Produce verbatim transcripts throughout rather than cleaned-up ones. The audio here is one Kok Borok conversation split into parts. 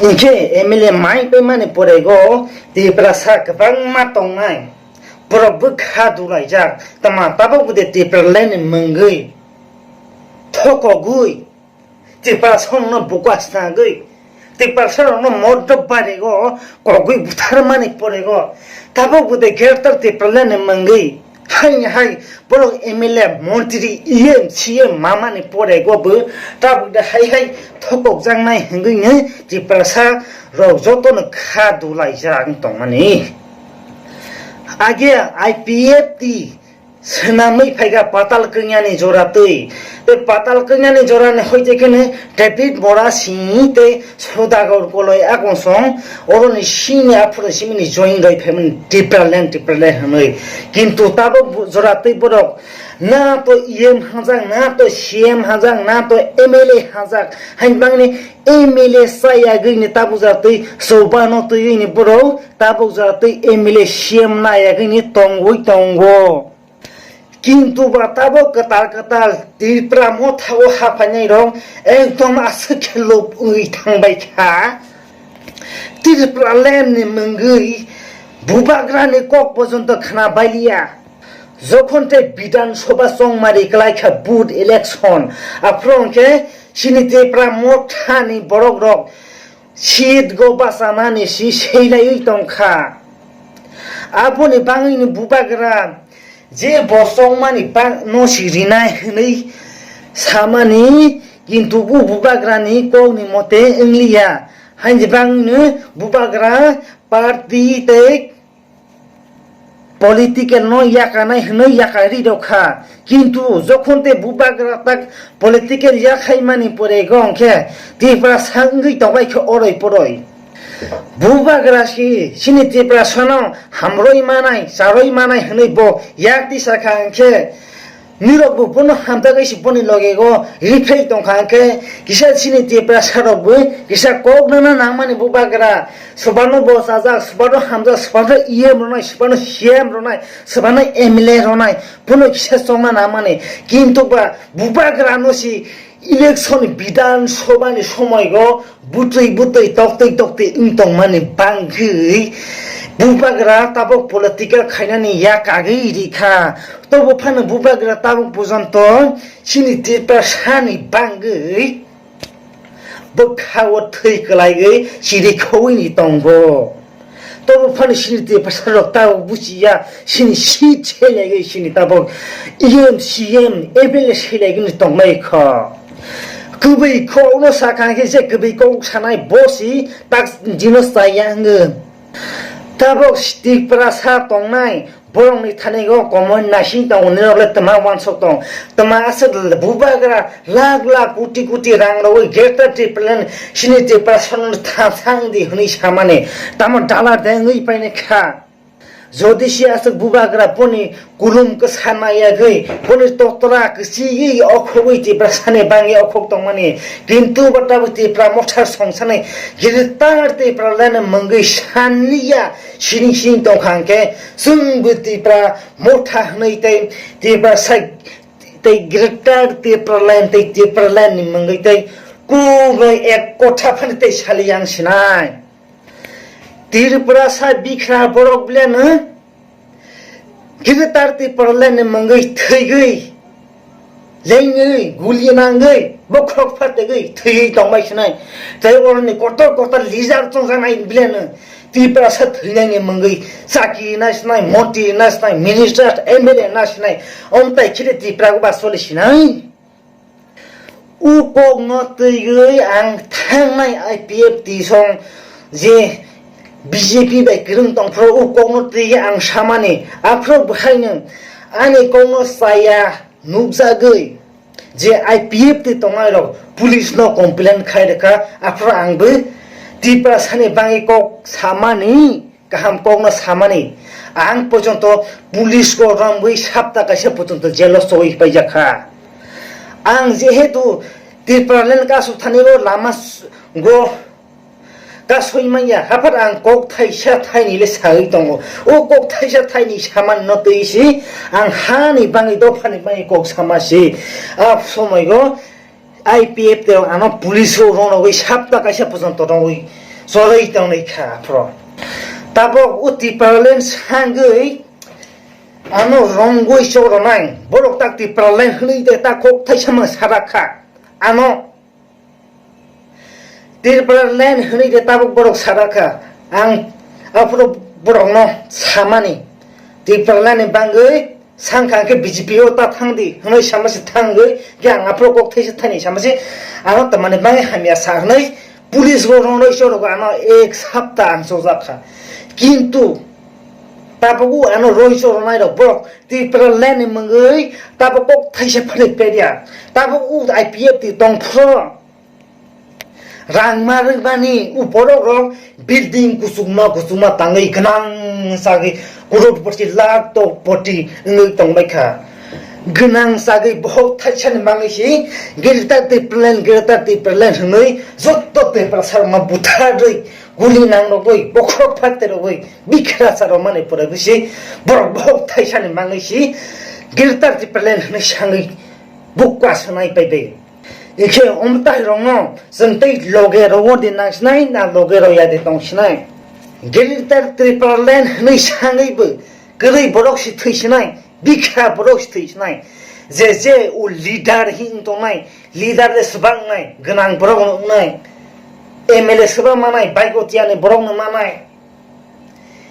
Hinkhe M L A mai paimani porego Tiprasa kwbangma tongnai. Borok bwkha dulaijak. Tama tabuk bwde Tipraland ni mungwi thokogwi Tiprasarokno buka snagwi Tiprasarokno moddo barego kogwi butharmani porego tabuk bwde Greater Tipraland ni mungwi Hai hai borok M L A, montri, E M, C M mamani porego bo tabuk de hai hai thokokjaknai hwngwi nw Tiprasa rok jotono kha dulaijak wng tongmani. Age I P F T swnamwi phaikha Patal Kanya ni jora twi. Tei Patal Kanya ni jora ni hoite khe nw David Mora Singh tei Saudagar Koloi Akonsong oroni sini aphuru simini join roi phaimani Tipraland, Tipraland hwnwi. Kintu tabuk bo-, jora twi borok na to E M hajak, na to C M hajak, na to M L A hajak. Hain bangni M L A chayagwi ni tabuk jora twi chobano twiwi ni borok tabuk jora twi M L A C M nayagwi ni tongwi tongo. Kintu ba tabuk kwtal kwtal Tripura motha o haphainai rok ekdom aswk khe lobwi thangbai kha. Tripura land ni mungwi bubagra ni kok pojonto khna bailiya. Jokhon tei Bidhan Sabha chongmari kwlai kha vote election, aphuru hwnkhe chini Tripura motha ni borok rok seat go bachanani si seilaiwi tongkha. Aboni bangwini bubagra je bo chongmani bak no si rinai hwnwi samani, kintu bo bubagrani kokni mote wngliya. Haini bangwino bubagra party tei political no yakarnai hwnwi yakarwi rw kha. Kintu jokhon tei bubagra tak political yakhaimani porego hwnkhe Tiprasa wngwi tongbai khe oroi poroi. Bubagra si chini Tiprasano hamroi manai, charoi manai hwnwi bo yak tisa kha hwnkhe nirok bo bono hamjagwi si boni logego riphrei tongkha hwnkhe kisa chini Tiprasa rokbo kisa kok nana nangmani bubagra. Sobano bo chajak, sobano hamjak, sobano E M rwnai, sobano C M rwnai, sobano M L A rwnai, bono kisa chongna nangmani. Kintu ba bubagrano si election Bidhan Sabha ni somoigo butwi butwi toktwi toktwi wng tongmani bangwi bubagra tabuk political khainani yak agwi rikha. Tobo phano bubagra tabuk pojonto chini Tiprasani bangwi bwkha o thwi kwlaiwi chiri khowini tongo. Tobo phano chini Tiprasa rok tabuk buchiya, chini seat selaiwi chini tabuk E M, C M, M L A selaigwini tonglai kho. Kwbwi kokno sakha khe je kwbwi kok sanai bo si tak jino chaya hwngo. Tabuk Tiprasa tongnai borokni thani o komoi naising tongo, nini rok le twma uansuk tong. Twma aswk bubagra lakh lakh koti koti rang rogwi Greater Tipraland chini Tiprasa no thang thang di hwnwi samani. Tamo dollar de wngwi paini kha. Jodi se aswk bubagra boni kulum kwsa nayagwi, boni totra kwchigwi okhogwi Tiprasani bangwi okhok tongmani. Kintu bo tabuk Tipra motha songsani Greater Tipraland mungwi sanliya. Sining sining tongkha hwnkhe chwngbo Tipra motha hwnwi tei Tiprasa tei Greater Tipraland tei Tipraland ni mungwi tei kubui ek kotha phano tei sali yang sinai. Tiprasa bikra borok beleno Greater Tipraland ni mungwi thwigwi lengwi guli nangwi bokhorok phategwi thwiwi tongbai sinai. Tei oroni kotor kotor leader chongjaknai beleno Tiprasa thwinaini mungwi chakri nasinai, montri nasinai, minister, M L A nasinai, omtai khire Tipra ba soli sinai. O kokno twiwi ang thangnai I P F T song je B J P bai kwrwng tongphuru o kokno twiwi ang samani aphuru bwhaino ani kokno chaya nukjagwi je I P F T tongnai rok police no complain khai rwkha aphuru ang bo Tiprasani bangwi kok samani. Kaham kokno samani, ang porjonto police ko romwi sapta kaisa porjonto jail o choi paijakha. Ang jehetu Tipraland kasu thani o lama s-, go kasoi manya, haphar ang kok thaisa thaini le sawi tongo. O kok thaisa thaini samani no twi si ang hani bangwi dophani bangwi kok sama si. A somoi go I P F T rok ano police o rwnogwi sapta kaisa porjonto rwngwi chorwi tongnai kha aphro. Tabok o Tipraland sangwi ano rongwi chorwnai, borok tak Tipraland hwnwi de ta kok thaisa mang sarak kha. Ano Tipraland hwnwi de tabok borok sarak kha. Ang aphro borokno samani Tipraland ni bangwi sangkha khe B J P o ta thangdi hwnwi samasi thangwi khe ang aphro kok thaisa thani samasi ano tamani bangwi hamya sa hwnwi police bo rongwi chorogo ano ek sapta ang chojak kha. Kintu tabok o ano roi choronai rok borok Tipraland ni mungwi tabok kok thaisa phani pedia. Tabok o I P F T tong phro. Rang ma rwmani o borok rok building kuchukma kuchukma tangwi gwnang sagwi crorepoti lakh tokpoti wngwi tongbai kha. Gwnang sagwi bohok thaisani mangwi si Greater Tipraland, Greater Tipraland hwnwi joto Tiprasa rokno butharwi guli nang rogwi bokhorok phatte rogwi bikha sa rok mani pore bisi borok bohok thaisani mangwi si Greater Tipraland hwnwi sangwi bukwa sanai paibai. Ikhe omtai rokno chwng tei loge rogo de nang sinai na loge roya de tong sinai. Greater Tipraland hwnwi sangwi bo kwrwi borok si thwi sinai, bikha borok si thwi sinai. Je je o leader hi wng tongnai, leader le swbang nai, gwnang borok wng nai, M L A swbang manai, bike o tiyani borok no manai.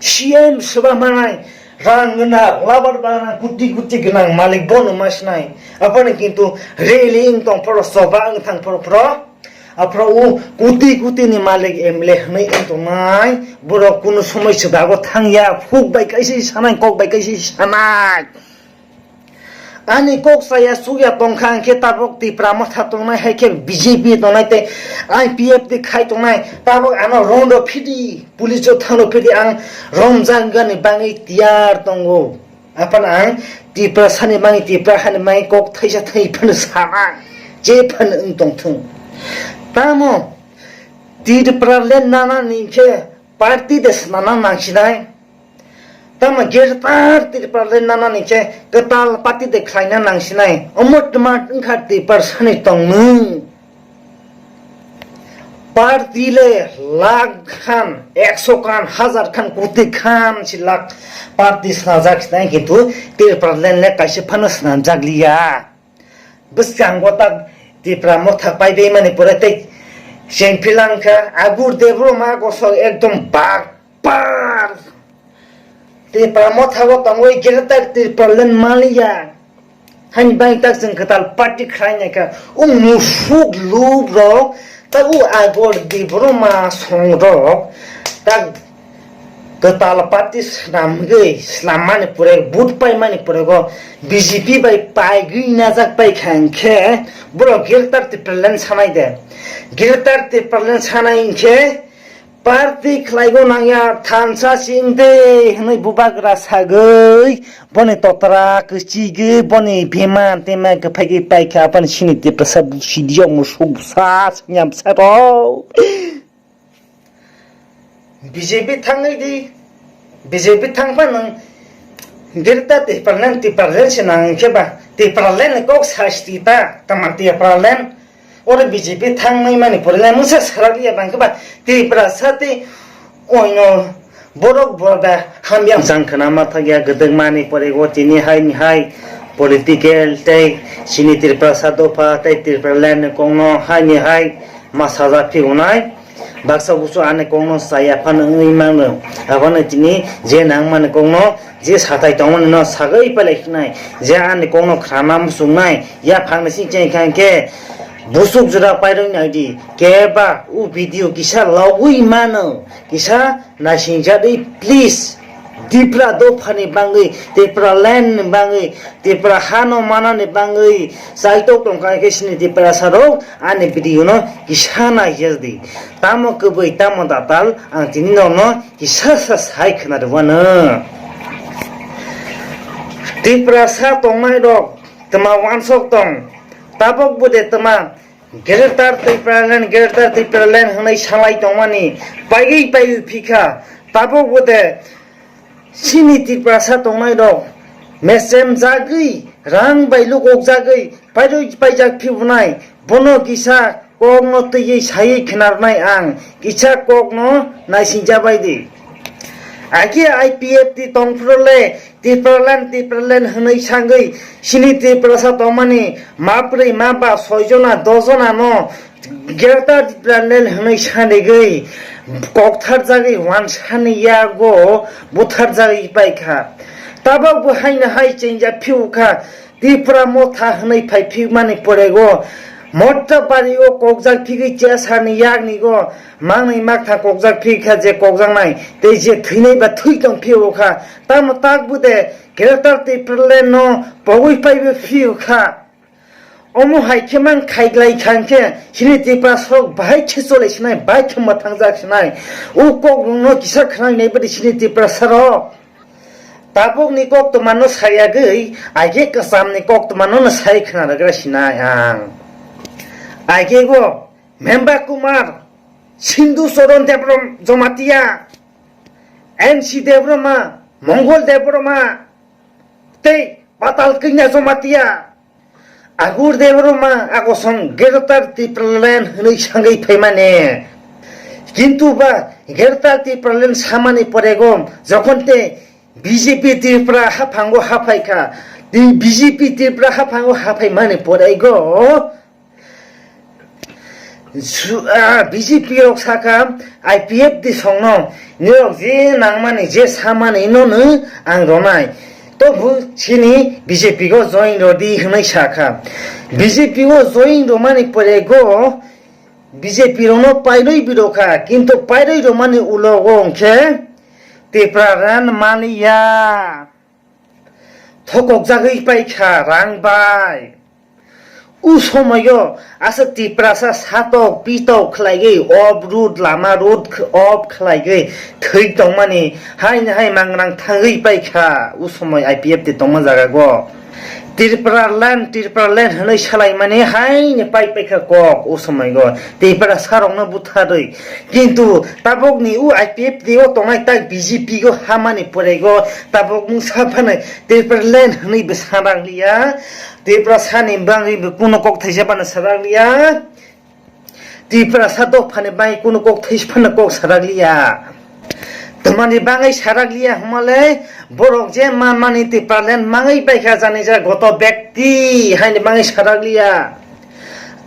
C M swbang manai, rang gwnang, labar bana, kuti kuti gwnang malik bono ma sinai. Aphano kintu rally wng tong phoro, soba wng thang phoro phoro. Aphro o kuti kuti ni malik M L A hwnwi wng tongnai. Borok kunu somoi swbago thangya, huk bai kaisa sanai, kok bai kaisa sanai. Ani kok saya sukya tongkha hwnkhe tabok Tipra Motha tongnai hai khe B J P tongnai tei I P F T khai tongnai tabok ano rondo phidi police o thangno phidi ang romjakgani bangwi tiyar tongo. Aphano ang Tiprasani mangwi, Tipra hani mangwi kok thaisa thai phano sana je phano wng tongthung. Tamo Tipraland nanani khe party de swnamna nangsinai. Tamo Greater Tipraland nanani khe kwtal party de khlaina nangsinai. Omo twma wngkha Tiprasani tongmung. Party le lakh khan, ekso khan, hajar khan, koti khan si lakh party snajak sinai, kintu Tipraland le kaisa phano snamjak liya. Bwskango tak Tipra Motha paibai mani pore tei chengphilang kha Agur Debbarma gosok ekdom bak par. Tipra Motha bo tongwi Greater Tipraland maliya. Hani bai tak chwng kwtal party khlai nai kha. O musuk lub rok tak o Agur Debbarma song rok tak kwtal party swnamgwi, swlammani pore, vote paimani pore go B J P bai paigwi najak pai kha hwnkhe, borok Greater Tipraland sanai de. Greater Tipraland sanai hwnkhe, party khlaigo nangya, thansa sing de, hwnwi bubagra sagwi, boni totra kwchigwi, boni bema tema kwphaigwi paikha, aphano sini Tiprasa busi diyok musuk bwsa, sanyam bwsarok. B J P thangwi di, B J P thangpha nwng Greater Tipraland, Tipraland se nang khe ba, Tipraland ni kok sasti ta, tama Tipraland, oro B J P thangwi mani pore le mungsa salak ya bang khe ba, Tiprasa tei oino borok bo da hamya. Jang khna ma thak ya, gwdwk mani pore go tini hai ni hai political tei sini Tiprasa dopha tei Tipraland ni kok no hai ni hai ma sajak phi unai. Baksa busu ani kokno chaya phano wngwi mano. Abono tini je nangmani kokno, je sathai tongmani no sagwi pailai khnai. Je ani kokno khrana muchungnai, yaphangni sing cheng kha khe busuk jora pairok nai di. Keba o video kisa logwi mano, kisa naisingjakdi please. Tipra dophani bangwi, Tipra land ni bangwi, Tipra hano manani bangwi chaitok tongkha khe sini Tiprasa rok ani video no kisa naijak di. Tamo kwbwi tamo datal ang tini norokno kisa sa sai khna rwmano. Tiprasa tongnai rok twma wansok tong, tabok bwde twma Greater Tipraland, Greater Tipraland hwnwi salai tongmani paigwi paigwi phikha. Tabok bwde sini Tiprasa tongnai rok mesem jagwi, rang bai lukok jagwi, pairwi paijak phibwnai, bono kisa kokno twiwi saiwi khnarnai ang, kisa kokno naisingjabai di. Age I P F T tongphuru le Tipraland, Tipraland hwnwi sangwi sini Tiprasa tongmani ma brwi, ma ba, soi jona, dos jona no Greater Tipraland hwnwi sanigwi koktharjagwi wansani yago butharjagwi paikha. Tabok bo haino hai chengjak phiu kha. Tipra motha hwnwi phai phimani porego, Motha bari o kokjak phigwi chesani yakni go mangnwi maktha kokjak phikha je kokjaknai, tei je thwinai ba thwi tong phio kha. Tamo tak bude Greater Tipraland no pogwi paibo phio kha. Omo hai khe mang khaiglai kha hwnkhe chini Tiprasarok bahai khe chole sinai, bahai khe mwthangjak sinai. O kok rokno kisa khwnai nai badi chini Tiprasarok. Tabukni koktwmano sayagwi, aige kwchamni koktwmano no sai khna rwgra sinai ang. Aige go Memba Kumar, Sindhu Choron Debrom Jomatia, N C Debbarma, Mongol Debbarma, tei Patal Kanya Jomatia, Agur Debbarma agosong Greater Tipraland hwnwi sangwi phaimani. Kintu ba Greater Tipraland samani porego jokhon te B J P Tripura haphango haphaikha, tei B J P Tripura haphango haphaimani porego Su-, ah, B J P rok sakha, I P F T songno, nirok je nangmani, je samani nono ang ronai. Tobu chini B J P go join rodi hwnwi sakha. B J P go join romani porego B J P rokno pairwi birokha, kintu pairwi romani ulo go hwnkhe Tipraland maliya. Thokokjagwi paikha rang bai. U somoyo aswk Tiprasa satok pitok khlaigwi off road, lama road off khlaigwi thwi tongmani haino hai mangrang thangwi paikha u somoi I P F T tongma jagago. Tipraland, Tipraland hwnwi salaimani haino pai paikha kok u somoigo. Tiprasarokno butharwi. Kintu tabukni u I P F T o tongnai tak B J P o hamani porego tabuk mungsa phano Tipraland hwnwi bo sarak liya. Tiprasani bangwi bo kuno kok thaisa phano sarak liya. Tiprasa dophani bangwi kuno kok thaisa phano kok sarak liya. Tamani bangwi sarak liya hwnmale borok je manmani Tipraland mangwi paikha jani ja goto bekti haini bangwi sarak liya.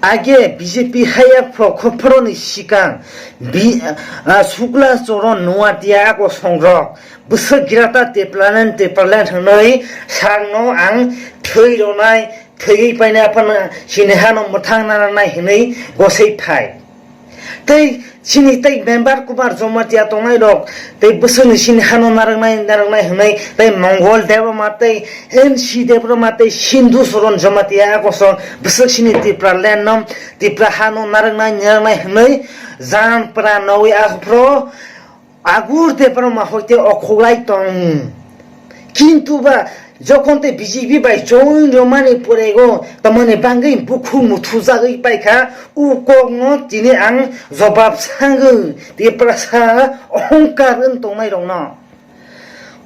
Age B J P haya phro-, khophroni sikang bi-, ah, Sukla Choron Nuatia ako songrok bwswk Greater Tipraland, Tipraland hwnwi sakno ang thwi ronai, thwiwi painai aphano sini hano mwthang nananai hwnwi gosei phai. Tei chini tei member Kumar Jomatia tongnai rok tei bwswkni chini hano narwknai, narwknai hwnwi tei Mongol Debbarma tei N C Debbarma tei Sindhu Choron Jomatia ako song bwswk chini Tipraland no Tipra hano narwknai, narwknai hwnwi jan pra nogwi aphro Agur Debbarma hoite okhoklai tong. Kintu ba jokhon te B J P bai join romani porego tamani bangwi bukhuk muthujagwi paikha, u kokno tini ang jobab sangwi Tiprasa ohongkar wng tongnai rokno.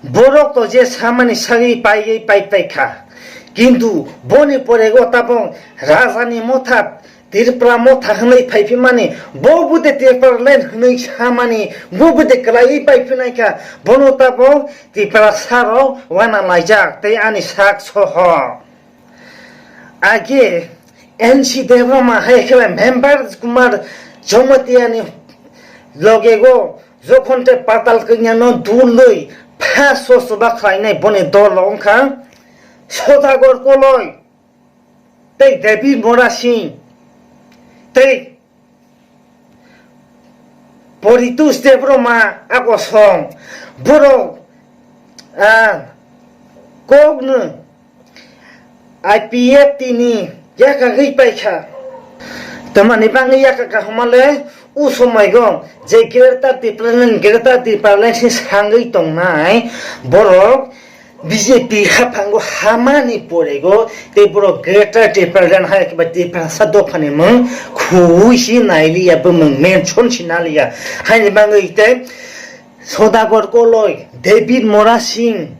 Borok to je samani sagwi paiwi pai paikha. Kintu boni porego tabok rajani motha Tripura motha hwnwi phaiphimani, bo bude Tipraland hwnwi samani, bo bude kwlaiwi paiphinai kha, bono tabok Tiprasarok wana laijak tei ani sak soho. Age N C Debbarma hai khe member Kumar Jamatia ni logego jokhon te Patal Kanya no dulwi phaso chuba khlainai boni dol wngkha Sodagor Koloi. Tei David Mora Singh, tei Poritus Debbarma ako song, borok, ah, kokno I P F T ni yakagwi paikha. Tamani bangwi yakakha hwnmale, u somoigo je Greater Tipraland, Greater Tipraland se sangwi tongnai borok B J P haphango hamani porego tei borok Greater Tipraland hai khe ba Tiprasa dophani mung khuwi si nailiya, bumung mention si naliya. Haini bangwi tei Sodagor Koloi, David Mora Singh,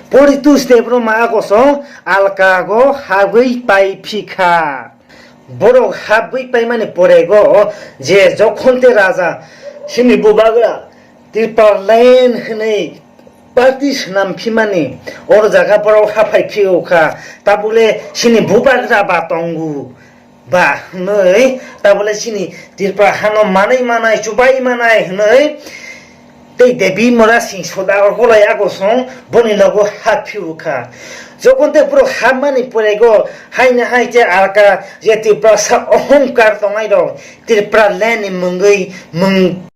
Poritus Debbarma agoso alkago habwi pai phikha. Borok habwi paimani porego je Jokhon tei raja sini bubagra Tripura land hwnwi party swnam phimani, oro jaga borok haphai phiyokha, tabule sini bubagra ba tongo ba hwnwi, tabule sini Tripura hano manwi manai, chubai manai hwnwi tei Devi Mora Singh Sodagar kolai agosong boni logo haphiukha. Jokhon tei borok hapmani porego haino hai khe alka je Tripura sa ohomkar tongnai rok Tripura land ni mungwi mung